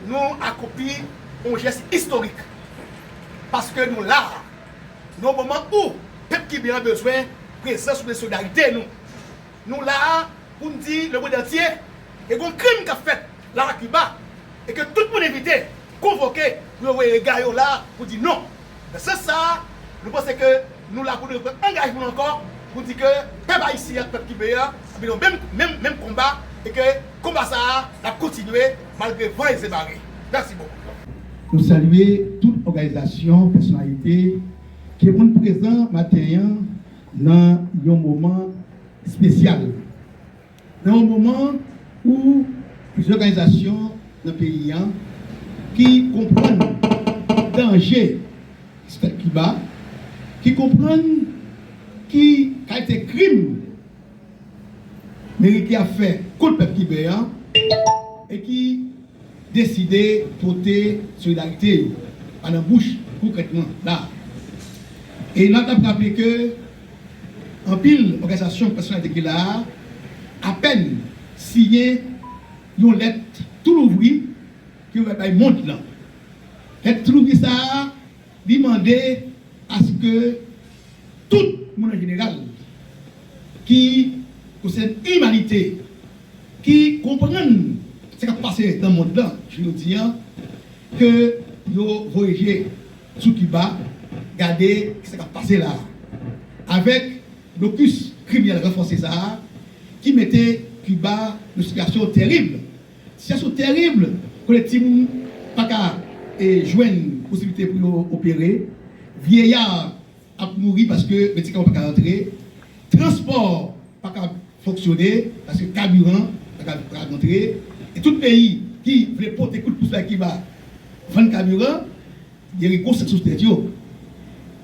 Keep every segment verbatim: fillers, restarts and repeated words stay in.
Nou akonpli yon jès istorik. Paske nou la a. Nan yon moman ou pèp kiben an bezwen prezans nou e solidarite nou. Nou la a pou n di lemonn antye ke gen yon krim k ap fèt la a Kiba e ke tout moun envite, konvoke pou yo voye rega yo la pou di non. Nan sans sa a, nou panse ke nou la pou nou pran angajman ankò pou di ke pèp ayisyen ak pèp kiben an ap nan menm, menm, menm konba e ke konba sa a l ap kontinye malgre van e zemare. Mèsi bokou. Nou salye tout òganizasyon, pèsonalite ki reponn prezan maten an nan yon moman espesyal. Nan yon moman ou plizyè òganizasyon nan peyi an ki konprann danje ki sot Kiba, ki konprann ki kalite krim Meriken ap fè kont pèp kiben an e ki deside pote solidarite yo pa nan bouch konkrètman la. E n ap raple ke anpil òganizasyon, pèsonalite ki la a apèn siyen yon lèt tou louvri ke yo bay mond lan. Lèt tou louvri sa a, li mande aske tout moun an jeneral ki konsène imanite, ki konprann sa k ap pase nan mond lan jodi an, ke yo voye je sou Kiba, gade sa k ap pase la a. Avèk blokis kriminèl ranfòse sa a, ki mete Kiba nan sitiyasyon tèrib. Sitiyasyon tèrib, kote timoun pa ka, e, jwenn posiblite pou yo opere, vyeya ap mouri paske medikaman pa ka rantre, transpò pa ka fonksyone paske kabiran pa ka, pa ka rantre, e tout peyi ki vle pote kout pous bay Kiba vann kabiran, gen gwo sanksyon sou tèt yo.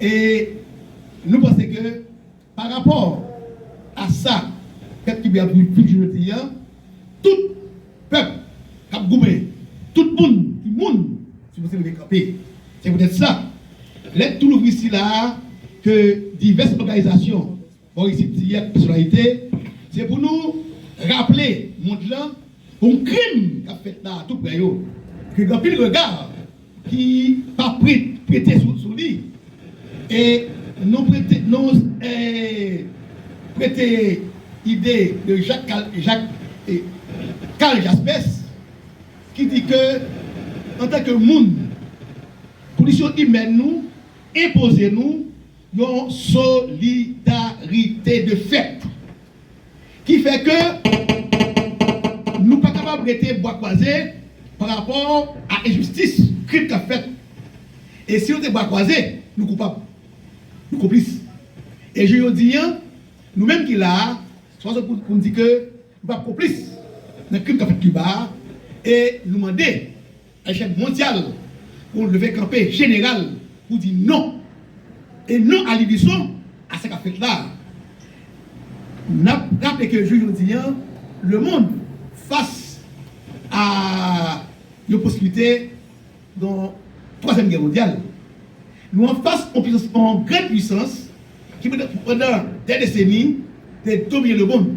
E nou panse ke pa rapò a sa pèp kiben ap viv jodi a, tout pèp k ap goumen, tout moun ki moun, sipoze leve kanpe. Se poutèt sa, lèt tou louvri sila a ke divès òganizasyon bò isit, divès pèsonalite, se pou nou raple mond lan yon krim k ap fèt la tou prè yo. Ke gen anpil rega ki pa pre-, prete sou, sou li. E nou prete, nou, e, prete ide de Jacques Cal-, Jacques, e, Carl Jaspers, ki di ke, antanke moun, kondisyon imèn nou enpoze nou yon solidarite de fèt. Ki fè ke nou pa kapab rete bwa kwaze pa rapò a enjistis, krim k ap fèt. E si nou te bwa kwaze, nou koupab. Nou konplis. E je jodi a, nou menm ki la a, se fason pou, pou n di ke nou p ap konplis nan krim k ap fèt Kiba a, e nou mande a echèl mondyal pou yon leve kanpe jeneral pou di non. E non a libison a sa k ap fèt la. N ap raple ke jou jodi a, lemonn fas a yon posiblite yon twazyèm gè mondyal. Nou anfas yon pwisans, yon grann pwisans ki pandan, pandan dè deseni te domine lemonn.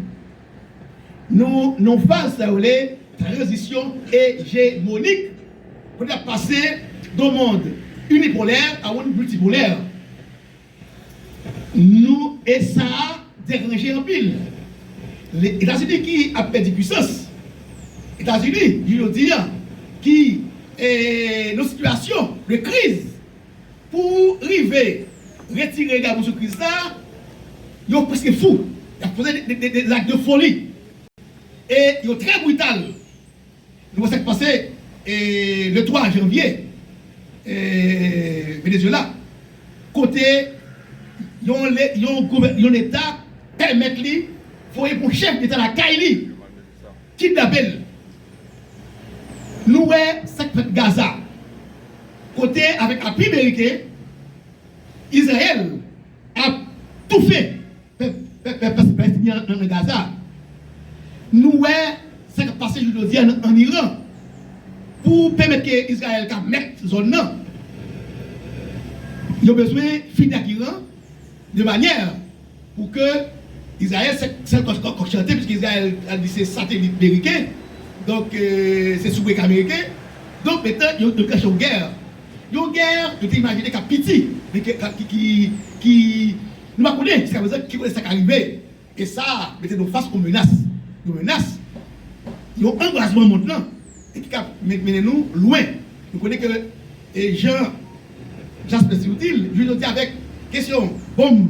Nou nan yon faz sa yo rele tranzisyon ejemonik, kote n ap pase de yon mond inipolè a yon mond miltipolè. Nou, e sa a deranje anpil. Le, Etazini ki ap pèdi pwisans. Etazini, jodi a, ki, e, nan sitiyasyon de kriz, pou rive retire Gabon sou kriz sa, yo prèske fou. Y ap poze de, de, de, de zak de foli. E yo trè brital. Nou wè sa k pase, e, le twa janvye, e, Venezuela, kote yon le-, yon gouvè-, yon leta pèmèt li voye pou chèf deta lakay li, kidnape l. Nou wè sa k fèt Gaza, kote avèk apui meriken, Izrayèl ap toufe pèp, pèp, pèp Palestinyen an nan Gaza. Nou wè sa k ap pase jou jodi a nan, ann Iran. Pou pèmèt ke Izrayèl ka mèt zòn nan, yo bezwen fini ak Iran de manyè pou ke Izrayèl, sèl, sèl kòk, kòk, kòk chante, piske Izrayèl al di se satelit meriken, donk, e, se soubrik ameriken. Donk, mentnan, yo, yo deklanche yon gè. Yon gè, yo te imajine k ap piti, men ki, ki, ki, ki, nou pa konnen, jiskaprezan, ki kote sa ka rive. E sa mete nou fas yon menas. Yon menas, yon angwasman mond lan, e ki ka men-, mennen nou lwen. Nou konnen ke, e jan Jasper Cyril di l, jodi a avèk kesyon bonm,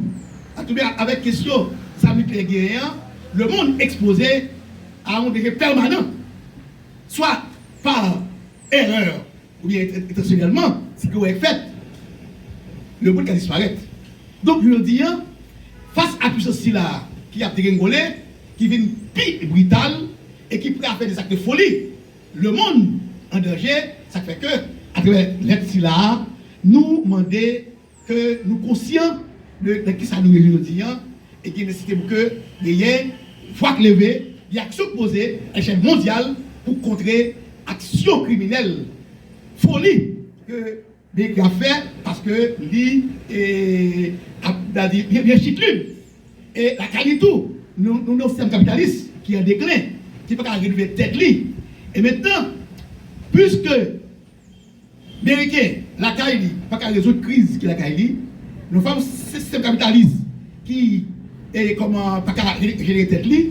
a tou avèk kesyon zam nikleyè genyen an, lemonn ekspoze a yon danje pèmanan, swa pa erè oubyen ent-, entansyonèlman, si gen erè k fèt, lemonn ka disparèt. Donk, jodi a, fas a pwisans sila ki ap degrengole, ki vin pi brital e ki prè a fè dèzak de foli, lemonn an danje, sa k fè ke, atravè lèt sila a, nou mande ke nou konsyan de, de kisa nou ye jodi a, e gen nesesite pou ke genyen vwa k leve, gen aksyon k poze a lechèl mondyal pou kontre aksyon kriminèl, foli ke Amerik ap fè, paske li, e, ap, sa di, byen, byen chit li. E lakay li tou, nou, nou nan yon sistèm kapitalis ki an deklen, ki pa ka renouvle tèt li. E mentnan, piske Meriken, lakay li, pa ka rezoud kriz ki lakay li, nan fòm sistèm kapitalis ki, e, kòman, pa ka re-, jenere tèt li,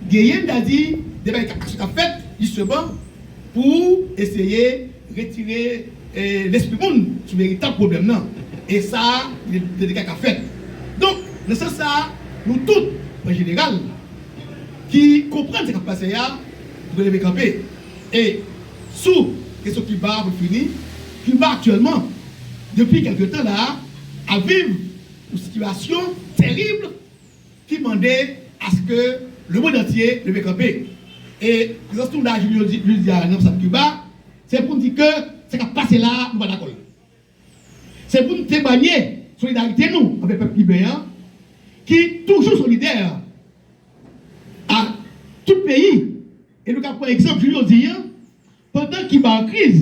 genyen, sa di, de bagay k ap, k ap fèt, jisteman, pou eseye retire, e, lespri moun sou veritab pwoblèm nan. E sa, de, de dega k ap fèt. Donk, nan sans sa, nou tout, an jeneral, ki konprann sa k ap pase a, dwe leve kanpe. E sou kesyon Kiba, pou fini, Kiba aktyèlman, depi kèlke tan la, ap viv yon sitiyasyon terib ki mande aske lemonn antye leve kanpe. E prezans nou la jodi, jodi a nan anbasad Kiba, se pou n di ke sa k ap pase la, nou pa dakò l. Se pou n temwanye solidarite nou anvè pèp kiben an, ki toujou solidè a tout peyi. E nou ka pran egzanp, jodi a, pandan Kiba an kriz,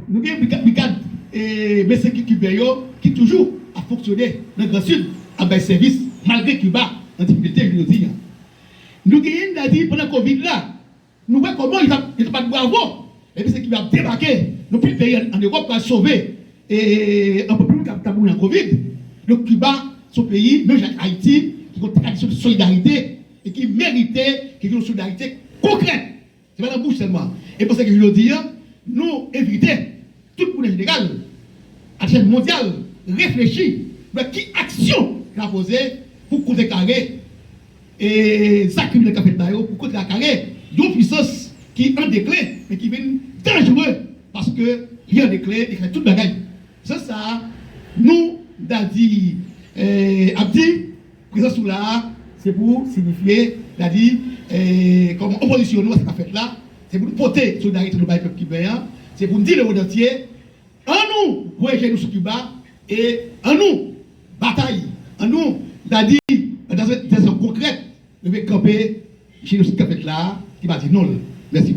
nou gen brigad, brigad, e, mesye ki kiben yo ki toujou ap fonksyone nan Gran Sid, ap bay sèvis, malgre Kiba an difikilte jodi a. Nou genyen, sa di, pandan kovid la, nou wè kòman yo t ap, yo t ap bat bravo. Epi se Kiba ap debake nan pil peyi an, an Ewòp pou al sove, e, anpil moun k ap, k ap mouri an kovid. Donk, Kiba se yon peyi, menm jan ak Ayiti, ki gen yon tradisyon de solidarite e ki merite ke gen yon solidarite konkrèt. Se pa nan bouch sèlman. E panse ke jodi a, nou envite tout moun an jeneral, a lechèl mondyal, reflechi, wè ki aksyon ka poze pou kontrkare, e, zak kriminèl k ap fèt la yo, pou kontrkare yon pwisans ki an deklen, men ki vin danjere, paske li an deklen, li fè tout bagay. Se sa, nou, sa di, e, ap di, prezans nou la a, se pou siyifye, sa di, e, kòman opozisyon nou a sa k ap fèt la, se pou nou pote solidarite nou bay pèp kiben an, se pou n di lemonn antye, annou voye je nou sou Kiba, e annou batay, annou, sa di, nan de fason konkrèt, leve kanpe jenosid k ap fèt la a, Kiba di non l. Mèsi.